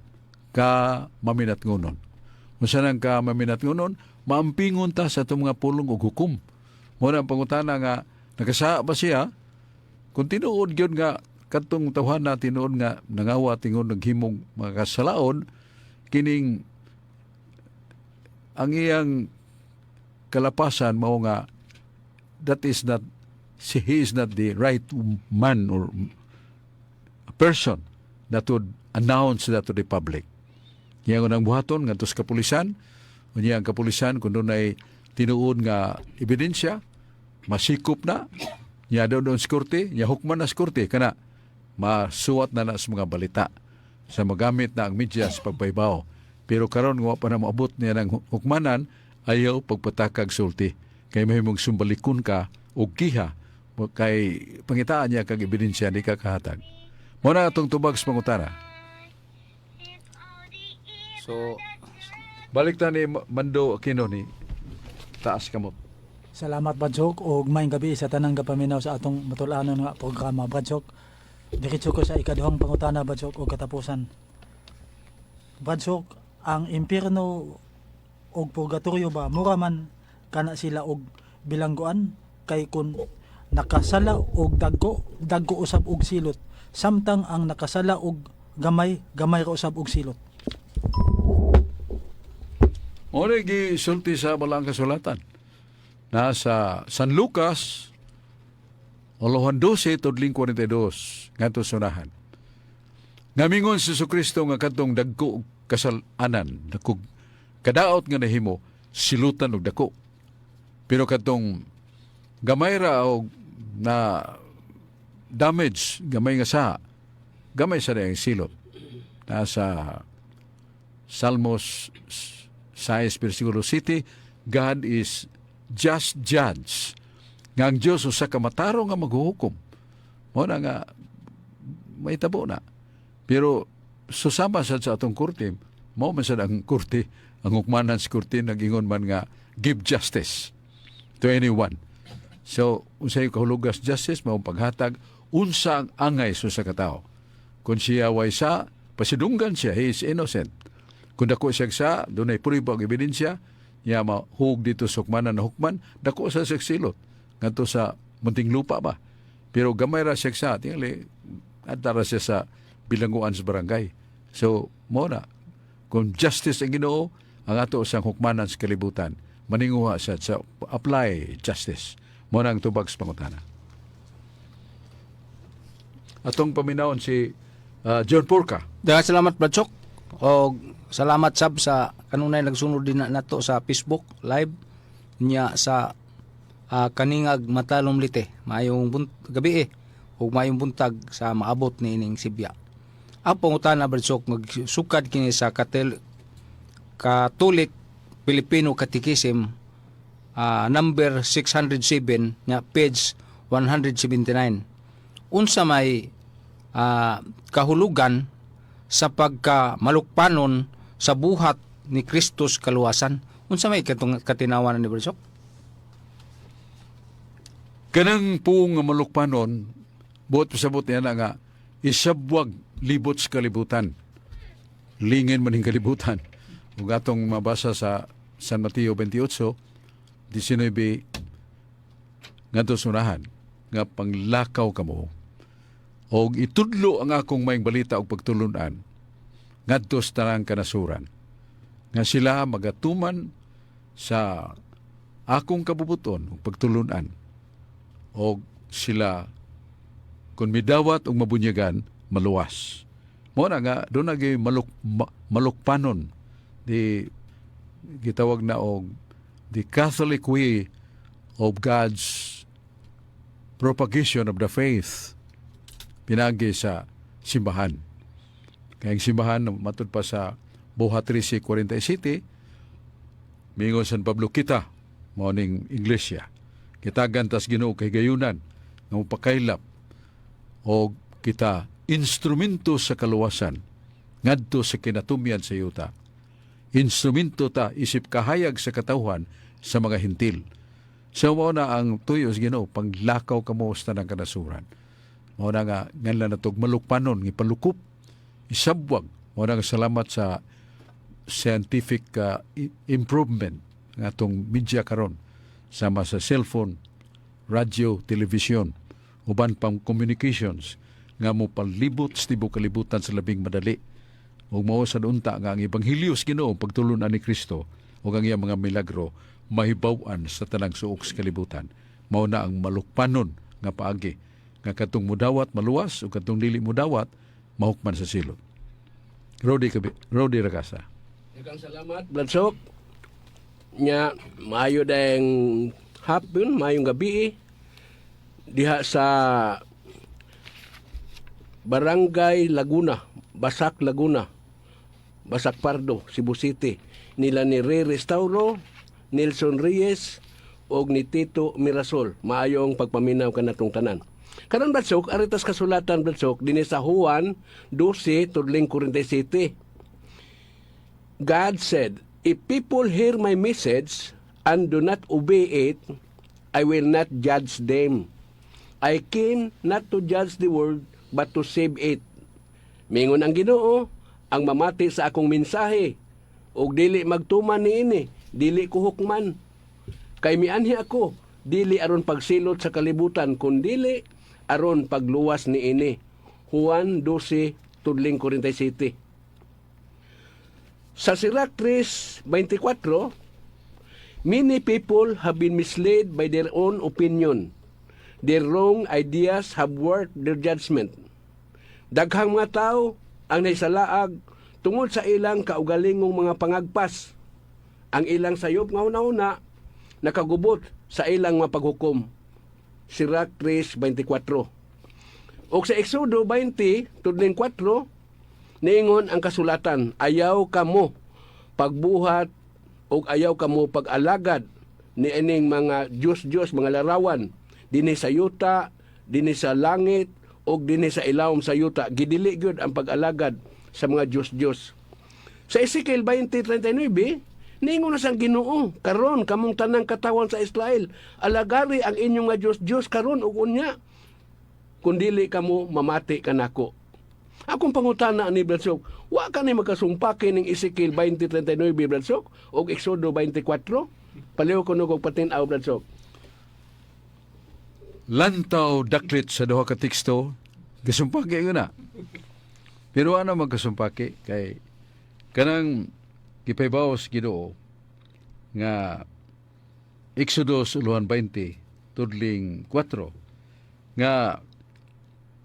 Ka maminat ngunon. Unsa nang ka maminat ngunon? Maampingon ta sa atong mga pulong ug hukom. Mo na ang pangutana nga nakasa ba siya? Kung tinuod gyud nga kadtong tawhana tinuod nga nangawa, tingon naghimong mga kasalaon, kining ang iyang kalapasan mao nga that is not he is not the right man or person that would announce that to the public. Iyang unang buhaton ngadto sa kapulisan, unya ang kapulisan, kung dunay tinuod nga ebidensya, masikop na, nya doon sa korte, nya hukman na sa korte, kana masuwat na na sa mga balita sa magamit na ang media sa pagpaybaw. Pero karon nga wa pa na moabot niya ng hukmanan, ayaw pagpatakag sulti. Kay mahimong sumbalikon ka og giha kay pangitaan niya kag ebidensya, di ka kahatag. Mao na atong tubag sa pangutana. So Balik ta ni Mando Aquino ni taas kamot. Salamat, Brad Sok, ug maayong gabi sa tanang gapaminaw sa atong matul-anon nga programa. Brad Sok, diretso ko sa ikaduhang pangutana, Brad Sok, ug katapusan. Brad Sok, ang impierno og purgatorio ba mura man kana sila og bilangguan, kay kun nakasala og dagko, dagko usab og silot, samtang ang nakasala og gamay, gamay ra usab og silot? Mao na gisulti sa Balaang Kasulatan. Nasa San Lucas, Olohan 12, tudling 42, ngadto sunahan. Ngamingon si Kristo nga kadtong dagko og kasalanan, dagko kadaot nga nahimo, silutan og dako. Pero kadtong gamay ra og na damage, gamay nga sa, gamay sa ang silot. Nasa Salmos 6 versikulo 7, God is just judge. Nga ang Diyos usa ka matarong nga maghuhukom. Mao na nga mahitabo na. Pero susama sad sa atong korte, mao man sad ang korte, ang hukmanan sa korte nag-ingon man nga give justice to anyone. So, unsay kahulugas justice, mao paghatag unsa ang angay sa usa ka tawo. Kung siya way sa, pasidunggan siya, he is innocent. Kung dako siya sa, dunay prueba og ebidensya, niya mahug dito sa hukmanan na hukman, dako sa siya silot. Ngadto sa Muntinlupa ba. Pero gamay ra siya sa, tingali, adta ra siya sa bilangguan sa barangay. So, mao na. Kung justice ang Ginoo, ang ato sang hukmanan sa kalibutan, maninguha siya sa apply justice. Mao na ang tubag sa pangutana. Atong paminawon si John Porca. Daghang salamat, Brad Sok. Og salamat sab sa kanunay nagsunod din na nato sa Facebook live nya sa Kaningag Matalom Leyte. Maayong gabi eh ug maayong buntag sa maabot ni ining sibya. Ang pangutana, Brad Sok, magsukad kini sa Catholic Filipino Catechism number 607 nga page 179. Unsa may kahulugan sa pagka malukpanon sa buhat ni Kristus kaluwasan? Unsa may katong katinawan ni Brad Sok? Kanang puong nga malukpanon, buot pasabot niya na nga, isabwag libot sa kalibutan. Lingin man ning kalibutan. Ug atong mabasa sa San Mateo 28, 19 ngadto sunahan nga panglakaw kamo og itudlo ang akong maayong balita og pagtulunan ngadto sa tanang kanasuran nga sila magatuman sa akong kabubuton ug pagtulunan og sila kung midawat og mabunyagan, maluwas. Mao na nga doon na malukpanon di gitawag na og the Catholic way of God's propagation of the faith pinagi sa simbahan. Kaya ang simbahan, matud pa sa Buhat 1347, mingon San Pablo, kita, mao ning iglesia. Kita gantas Ginoo kay gayunan nga mopakaylap og kita instrumento sa kaluwasan ngadto sa kinatumyan sa yuta. Instrumento ta isip kahayag sa katawhan sa mga Hentil. So mao na ang tuyo sa Ginoo, panglakaw kamo sa tanang kanasuran. Mao na nga nganlan natog malukpanon, ngipalukop, isabwag. Mao na nga salamat sa scientific improvement nga atong media karon sama sa cellphone, radyo, television, uban pang communications nga mo palibot sa tibuok kalibutan sa labing madali. Ug mao sad unta nga ang ebanghelyo sa Ginoo, pagtulun-an ni Kristo ug ang iyang mga milagro mahibaw-an sa tanang suok sa kalibutan. Mao na ang malukpanon nga paagi nga katong mudawat maluwas ug katong dili mudawat mahukman sa silot. Rodi Kabi, Rodi Rakasa. Daghang salamat, Brad Sok. Nya, maayo dayong hapon, maayong gabi diha sa Barangay Laguna, Basak Laguna, Basak Pardo, Cebu City. Nila ni Ray Restauro, Nelson Reyes, og ni Tito Mirasol. Maayong pagpaminaw kanatong tanan. Karon, Brad Sok, ari tas kasulatan, Brad Sok, dinhi sa Juan 12 tudling 47. God said, "If people hear my message and do not obey it, I will not judge them. I came not to judge the world, but to save it." Mingon ang Ginoo, "Ang mamati sa akong mensahe ug dili magtuman niini, dili ko hukman. Kay mianhi ako, dili aron pagsilot sa kalibutan, kundili aron pagluwas niini." Juan 12 tudling 47. Sa Sirach 3:24, "Many people have been misled by their own opinion. Their wrong ideas have warped their judgment." Daghang mga tao ang naisalaag tungod sa ilang kaugalingong mga pangagpas. Ang ilang sayop nga hunahuna nakagubot sa ilang mga paghukom. Sirach 3:24. O sa Exodo 20, tudling 4, niingon ang kasulatan, "Ayaw kamo pagbuhat o ayaw kamo pag-alagad ni ining mga Diyos-Diyos, mga larawan, dinhi sa yuta, dinhi sa langit, o dinhi sa ilawom sa yuta." Gidili gyud ang pag-alagad sa mga Diyos-Diyos. Sa Ezekiel 20:39, niingon na sang Ginoo, "Karon kamong tanang katawan sa Israel, alagari ang inyong mga Diyos-Diyos karon ug unya. Kung dili kamo mamati kanako." Akong pangutana ni Brad Sok, wa ka ni makasumpaki ning Ezekiel 20:39, Brad Sok, og Exodo 24? Palihog ko og patin-aw, Brad Sok. Lantaw daklit sa duha ka teksto, gasumpaki ko na. Pero ano magkasumpaki kay kanang gipaybaw sa Ginoo nga Exodus uluhan 20 tudling 4 nga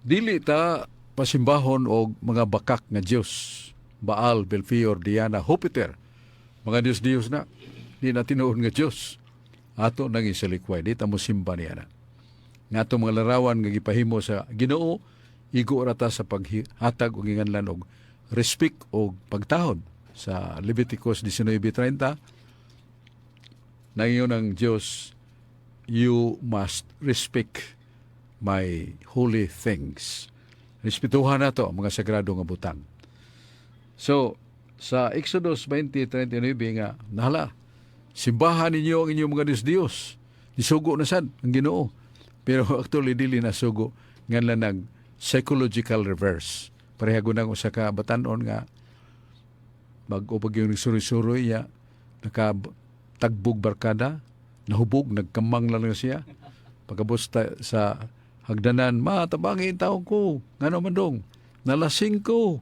dili ta pasimbahon og mga bakak nga Dios, Baal, Belfior, Diana, Jupiter, mga Dios-Dios na di na tinuod nga Dios, ato nang isalikway, di ta mo simba niya na nga atong mga larawan nga gipahimo sa Ginoo, igo ra ta sa paghatag og inganlan og respect og pagtahod sa Leviticus 19:30. Nangiyon ang Dios, "You must respect my holy things." Respetuhan nato ang mga sagrado nga butang. So sa Exodus 20:39 nga nahala, simbahan ninyo ang inyong mga Diyos-Diyos. Nisugo na sad ang Ginoo. Pero actually dili na sugo, nga lang nag psychological reverse. Pareha nang usa ka batanon nga bag-o pag yung suroy-suroy niya, naka tagbog barkada, nahubog, nagkamang lang siya. Pagabot sa hagdanan, "Ma, tabangi tao ko. Ngano man dong? Nalasing ko.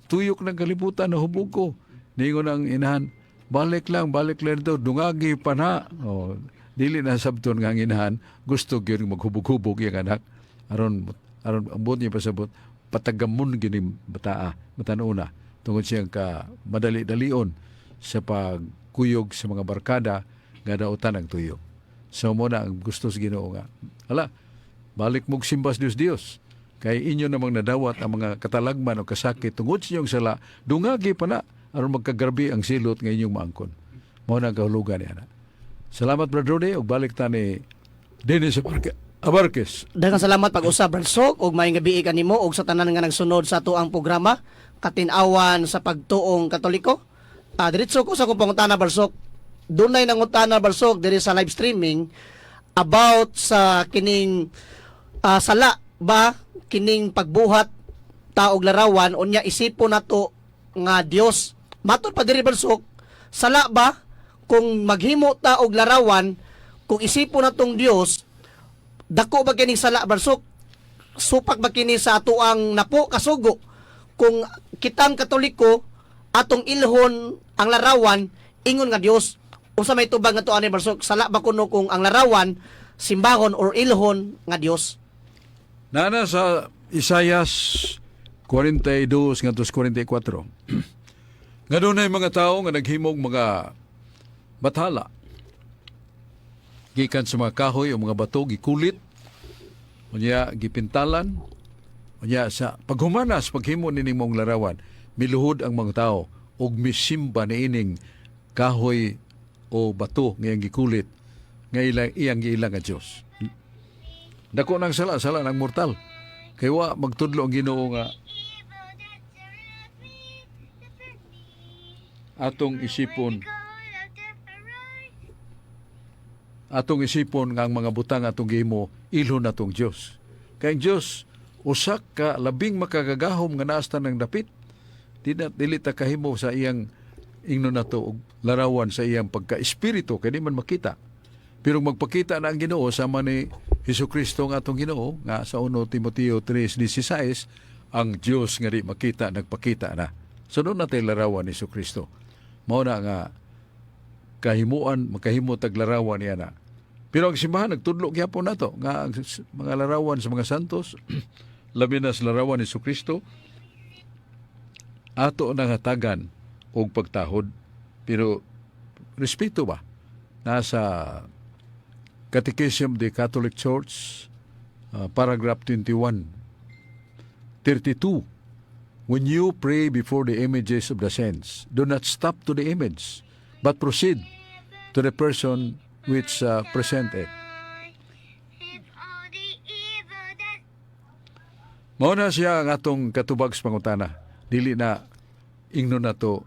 Tuyok ng kalibutan, nahubog ko." Ningon ang inahan, "Balik lang, balik lang ito, dungagi pa na." Oh, dili na sabton nga ang inahan, gusto gyud maghubog-hubog yung anak. Aron, aron, ang buot niya pasabot, patagamon gini bataa, batanuna, tungod siyang ka madali-dalion sa pagkuyog sa mga barkada nga dautan ang tuyok. So mo na ang gusto sa Ginoo nga, ala, balik mong simbas Dios Dios. Kay inyo namang nadawat ang mga katalagman o kasakit tungod sa inyong sala, dungagi pa na aron magkagrabe ang silot nga inyong maangkon. Mao na ang kahulugan niya na. Salamat, Brad Rudy, ug balik ta ni Dennis Abarquez. Daghang salamat pag-usab, Brad Sok, ug maayong gabi kanimo ug sa tanan nga nagsunod sa atuang programa Katinawan sa Pagtuong Katoliko. Diretso ko sa akong pangutana, Brad Sok. Dunay nangutana, Brad Sok, diri sa live streaming about sa kining sala ba kining pagbuhat taog larawan unya isipon nato nga Dios. Matod pa diri, Brad Sok, sala ba kung maghimo ta og larawan kung isipon natong Dios? Dako ba kining sala, Brad Sok? Supak ba kini sa atoang napo kasugo kung kitang Katoliko atong ilhon ang larawan ingon nga Dios? Unsa may tubag nga ani, Brad Sok? Sala ba kuno kung ang larawan simbahon or ilhon nga Dios? Nana sa Isayas 42 ngadto 44. Nga dunay mga tao nga naghimog mga bathala gikan sa mga kahoy o mga bato, gikulit, unya gipintalan, unya sa paghumanas paghimo nining mong larawan, miluhod ang mga tao ug misimba niining kahoy o bato nga iyang gikulit. nga ilang iyang giila nga Dios. Dako nang sala, sala ng mortal. Kay wa magtudlo ang Ginoo nga atong isipon nga ang mga butang atong gihimo ilhon natong Dios. Kay ang Dios usa ka labing makagagahom nga naa sa tanang dapit. Di na dili ta kahimo sa iyang ingnon nato og larawan sa iyang pagka-espiritu kay di man makita. Pero magpakita na ang Ginoo sama ni Hesus Kristo ang atong Ginoo nga sa 1 Timoteo 3:16, ang Dios nga di makita nagpakita na. So doon natin larawan ni Hesus Kristo. Mao na nga kahimuan makahimo tag larawan niya na. Pero ang simbahan nagtudlo gyapon nato nga ang mga larawan sa mga santos, labi na sa larawan ni Kristo, ato nang hatagan og pagtahod, pero respeto ba. Nasa Catechism of the Catholic Church, paragraph 21 32, "When you pray before the images of the saints, do not stop to the image, but proceed to the person which present it." If all the evil that Mao na siya ang atong katubag sa pangutana. Dili na ingnon nato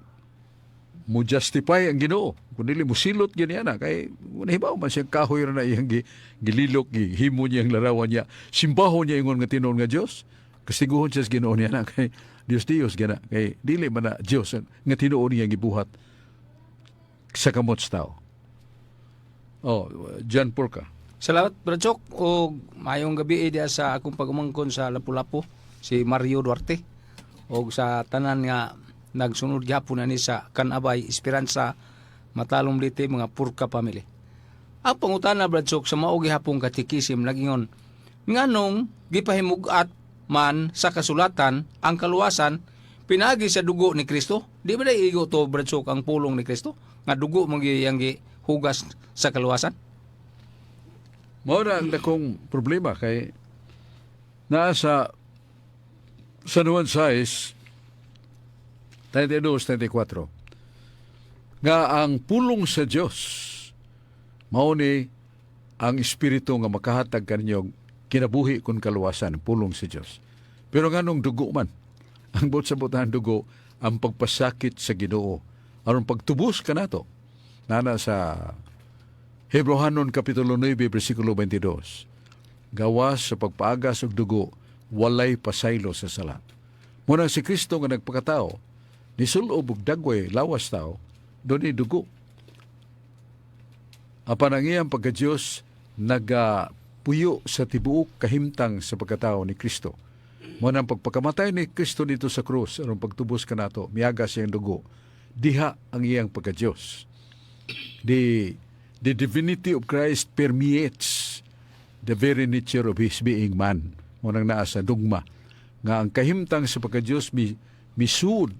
mo justify ang Ginoo. Kung dili mo silot gyud niya na kay nahibaw man siya kahoy ra na iyang gililok, gihimo niya ang larawan niya. Simbahon niya ingon nga tinuod nga Dios. Kastiguhon siya sa Ginoo niya na kay Dios Dios gana kay dili man na Dios nga tinuod niya gibuhat sa kamot sa tao. Oh, John Porca. Salamat, Brad Chok, og maayong gabi diha sa akong pag-umangkon sa Lapu-Lapu, si Mario Duarte, og sa tanan nga nagsunod gihapon ani sa Kanabay Esperanza, Matalom, Leyte, mga Purka family. Ang pangutana, Brad Chok, sa mao gihapong katikisim nagingon nganong gipahimug-at man sa kasulatan ang kaluwasan pinaagi sa dugo ni Kristo? Di ba dai igo to, Brad Chok, ang pulong ni Kristo nga dugo man gyud iyang gihugas sa kaluwasan? Mao na ang dakong problema kay naa sa San Juan 6, 32, 34 nga ang pulong sa Dios mao ni ang espiritu nga makahatag kaninyong kinabuhi kun kaluwasan, pulong sa Dios. Pero nganong dugo man? Ang buot sa butan dugo ang pagpasakit sa Ginoo aron pagtubos kanato. Nana sa Hebrohanon Kapitulo 9, versikulo 22. Gawas sa pagpaagas og dugo, walay pasaylo sa sala. Muna si Kristo nga nagpakatao, nisulob og dagway lawas tao, doon dugo. Apan ang iyang pagka-Diyos nagapuyo sa tibuok kahimtang sa pagkatao ni Kristo. Mo nang pagpakamatay ni Kristo dito sa krus, aron pagtubos kanato, miagas iyang dugo, diha ang iyang pagka-Diyos. The divinity of Christ permeates the very nature of His being man. Mo nang naa sa dugma nga ang kahimtang sa pagka-Diyos misud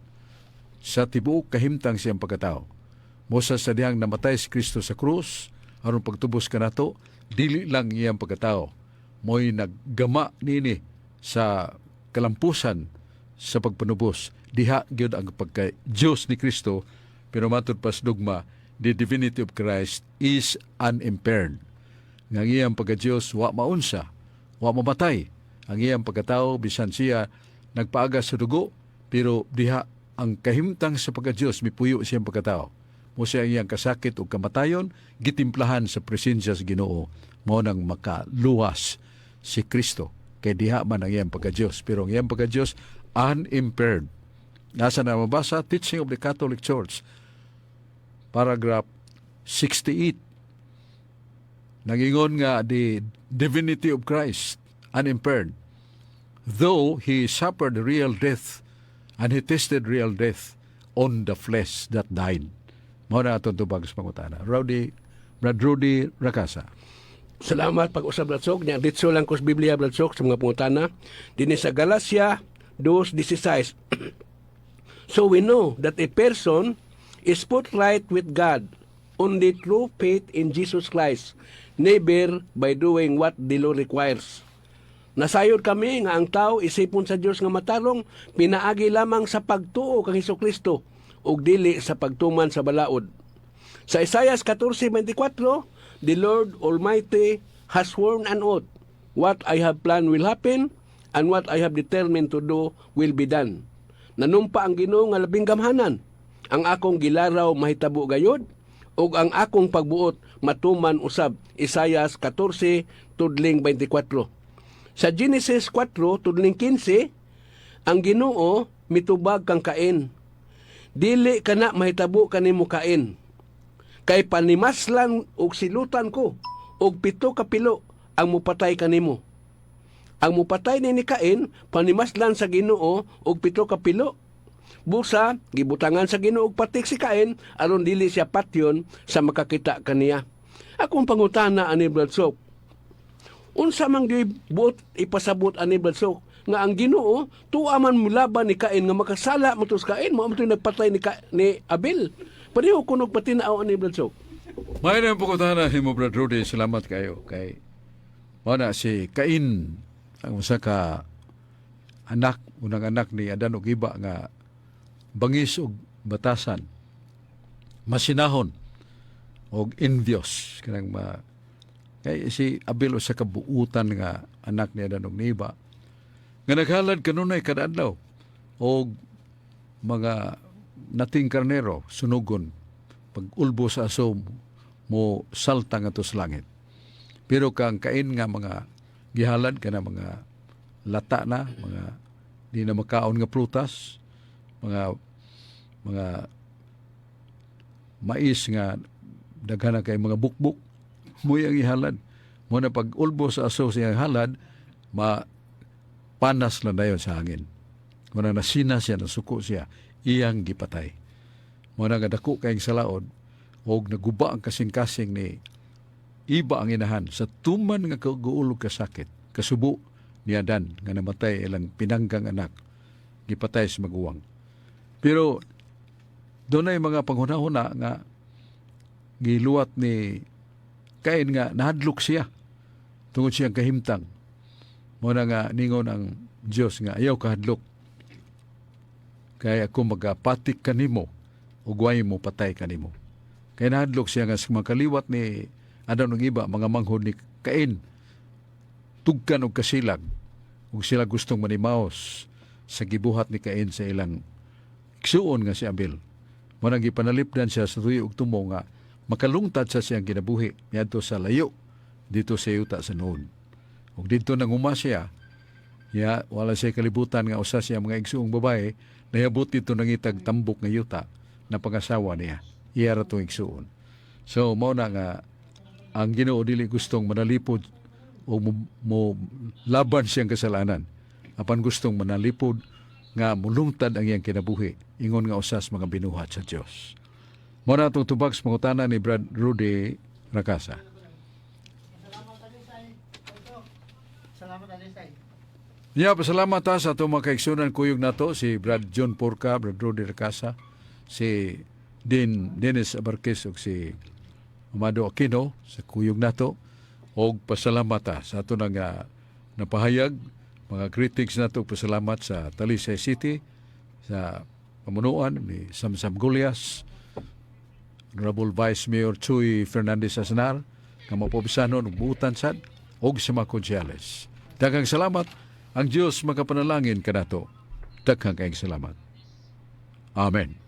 sa tibuok kahimtang siyang pagkatao. Mosa sa dihang namatay si Kristo sa krus, aron pagtubos kanato, dili lang iyang pagkatao. Mo'y naggama nini sa kalampusan sa pagpanubos. Diha gyud ang pagka Diyos ni Kristo, pero matud pas dogma, the divinity of Christ is unimpaired. Nga ang iyang pagka-Diyos wa maunsa, wa mamatay. Ang iyang pagkatao, bisan siya nagpaagas sa dugo, pero diha ang kahimtang sa pagka-Diyos mipuyo siyang pagkatao. Mo siya ang iyang kasakit o kamatayon, gitimplahan sa presensya sa Ginoo. Mao nang makaluwas si Kristo. Kay diha man ang iyang pagka-Diyos. Pero ang iyang pagka-Diyos, unimpaired. Nasa na mabasa, Teaching of the Catholic Church, paragraph 68. Nangingon nga the divinity of Christ unimpaired. Though he suffered real death and he tasted real death on the flesh that died. Mao na atong tubag sa pangutana. Rowdy, Brad Rudy Rakasa. Salamat pag-usab, Brad Sok. Nya ditso lang ko sa Biblia, Brad Sok, sa mga pangutana. Dinhi sa Galacia 2:16. "So we know that a person is put right with God only through faith in Jesus Christ, never by doing what the law requires." Nasayod kami nga ang tao isipon sa Dios nga matarong pinaagi lamang sa pagtuo kang Hesus Kristo ug dili sa pagtuman sa balaod. Sa Isayas 14:24, "The Lord Almighty has sworn an oath. What I have planned will happen, and what I have determined to do will be done." Nanumpa ang Ginoo nga labing gamhanan. Ang akong gilaraw mahitabo gayod, ug ang akong pagbuot matuman usab. Isayas 14 tudling 24. Sa Genesis 4 tudling 15, ang Ginoo mitubag kang Cain. "Dili kana mahitabo kanimo, Cain. Kay panimaslan og silutan ko og pito ka pilo ang mupatay kanimo." Ang mupatay ni Cain, panimaslan sa Ginoo og pito ka pilo. Busa gibutangan sa Ginoo og patik si Cain aron dili siya patyon sa makakita kaniya. Akong pangutana ani, Brad Sok. Unsa man gyud buot ipasabot ani, Brad Sok, nga ang Ginoo tuwa man mulaban ni Cain, nga makasala mo to sa Cain, mao man to'y nagpatay ni Abel? Pareho kunog patinaw ani, Brad Sok. May na pangutana nimo, Brad Rudy, salamat kayo kay mao na si Cain ang usa ka anak, unang anak ni Adan ug Eva nga bangis og batasan, masinahon og envious kanang ma kay si Abel usa ka buutan nga anak ni Adan ug ni Eva nga naghalad kanunay kada adlaw og mga nating karnero, sunugon, pag ulbo sa aso mo salta ngadto sa langit. Pero kang Cain nga mga gihalad kana mga lata na, mga di na makaon nga prutas, mga mais nga daghan na kay mga bukbuk mo ang ihalad mo na, pag ulbo sa aso sa iyang halad, ma panas na dayon sa hangin. Mo na nasina siya, nasuko siya, iyang gipatay. Mo na nga dako kayong salaod og naguba ang kasing-kasing ni Iba ang inahan sa tuman nga kaguol og kasakit, kasubo ni Adan nga namatay ilang pinanggang anak, gipatay sa maguwang. Pero dunay mga panghunahuna nga giluwat ni Cain nga nahadlok siya tungod siyang kahimtang. Mo na nga ningon ang Dios nga ayaw kahadlok kay ako magapatik kanimo ug way mo patay kanimo. Kay nahadlok siya nga sa mga kaliwat ni Adan ug Eva, mga manghod ni Cain, tugkan og kasilag ug sila gustong manimaos sa gibuhat ni Cain sa ilang igsuon nga si Abel. Mo nang gipanalipdan siya sa tuyo ug tumo nga makalungtad sa siyang kinabuhi niadto sa layo dito sa yuta sa Nod. Ug didto nanguma siya ya, wala siya kalibutan nga usa siya mga igsuong babae nayabot dito nangitag tambok nga yuta na pangasawa niya. Iya ra tong igsuon. So mao na nga ang Ginoo dili gustong manalipod o mo laban siyang kasalanan. Apan gustong manalipod nga mulungtad ang iyang kinabuhi ingon nga usas mga binuhat sa Dios. Mao na atong tubag sa pangutana ni Brad Rudy Rakasa. Salamat, Alisay. Ya, pasalamat ta sa atong mga kaigsunan kuyog nato si Brad John Porca, Brad Rudy Rakasa, si Dean Dennis Abarquez ug si Amado Aquino sa kuyog nato, og pasalamat ta sa ato nang napahayag mga critics nato. Pasalamat sa Talisay City sa pamunuan ni Samsam Golias, Honorable Vice Mayor Chuy Fernandez Aznar nga mapobisanon ug buutan sad og sa mga konsyales. Daghang salamat. Ang Dios makapanalangin kanato. Daghang kayong salamat. Amen.